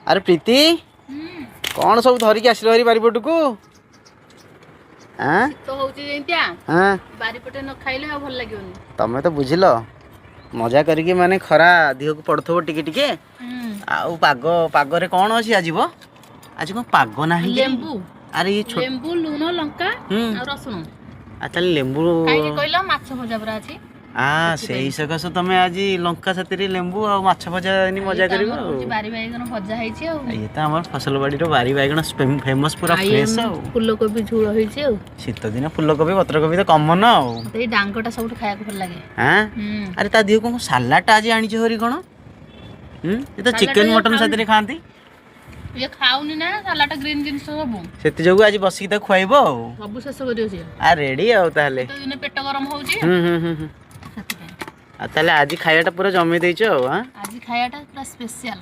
ଆରେ ପ୍ରୀତି, କ'ଣ ସବୁ ଧରିକି ଆସିଲ ଭାରି ବାରିପଟକୁ? ଆଁ? ଶୀତ ହଉଛି ଯେମିତିଆ, ବାରିପଟେ ନ ଖାଇଲେ ଆଉ ଭଲ ଲାଗିବନି। ତମେ ତ ବୁଝିଲ ମଜା କରିକି, ମାନେ ଖରା ଦେହକୁ ପଡୁଥିବ ଟିକେ ଟିକେ। ଆଉ ପାଗ, ପାଗରେ କ'ଣ ଅଛି ଆଜି ବ? ଆଜି କ'ଣ ପାଗ ନାହିଁ କି? ଲେମ୍ବୁ। ଆରେ ଇଏ ଛୋଟ ଲେମ୍ବୁ, ଲୁଣ, ଲଙ୍କା ଆଉ ରସୁଣ। ଆଉ ତାହେଲେ ଲେମ୍ବୁ କାହିଁକି କହିଲ? ମାଛ ଭଜା ପୁରା ଅଛି। ଆ, ସେଇ ସକାଶେ ତମେ ଆଜି ଲଙ୍କା ସାଥିରେ ଲେମ୍ବୁ ଆଉ ମାଛ ଭଜା ଏନି ମଜା ଇଏ ତ କରିବ। ଆମର ଆଉ ହଉଛି ବାରି ବାଇଗଣ ଭଜା ହେଇଛି ଆଉ। ଇଏ ତ ଆମର ଫସଲ ବାଡ଼ିର ବାରି ବାଇଗଣ ଫେମସ୍, ପୁରା ଆଉ ଇଏ ଫ୍ରେଶ୍। ଆଉ ଫୁଲକୋବି ଝୋଳ ହେଇଛି ଆଉ। ଶୀତ ଦିନ ଫୁଲକୋବି, ପତ୍ରକୋବି ତ କମନ ଆଉ। ମତେ ଏଇ ଡାଙ୍ଗଟା ସବୁଠୁ ଖାଇବାକୁ ଭଲ ଲାଗେ। ଆଁ? ହୁଁ। ଆରେ, ତା ଦେହକୁ କ'ଣ ସାଲାଡ଼ଟା ଆଜି ଆଣିଛ ହରି କ'ଣ? ହୁଁ, ଏ ତ ସାଲାଡ ଚିକେନ ଇଏ ମଟନ ଖାଉନି। ସାଥିରେ ଖାଆନ୍ତି। ଇଏ ଖାଉନି ନା ସାଲାଡ, ଗ୍ରୀନ ଜିନିଷ ସବୁ। ସେଥି ଯୋଗୁ ଆଜି ବସିକି ତାକୁ ଖୁଆଇବ ଆଉ। ସବୁ ଶେଷ କରିବ ସିଏ। ଆ, ରେଡି ଆଉ ତାହେଲେ। ତ ଦିନେ ପେଟ ଗରମ ହଉଛି, ହୁଁ ହୁଁ ହୁଁ ହୁଁ ସେଥିପାଇଁ। ଆଉ ତାହେଲେ ଆଜି ଖାଇବାଟା ପୁରା ଜମେଇ ଦେଇଛ ଆଉ। ଆଁ? ଆଜି ଖାଇବାଟା ପୁରା ସ୍ପେଶିଆଲ।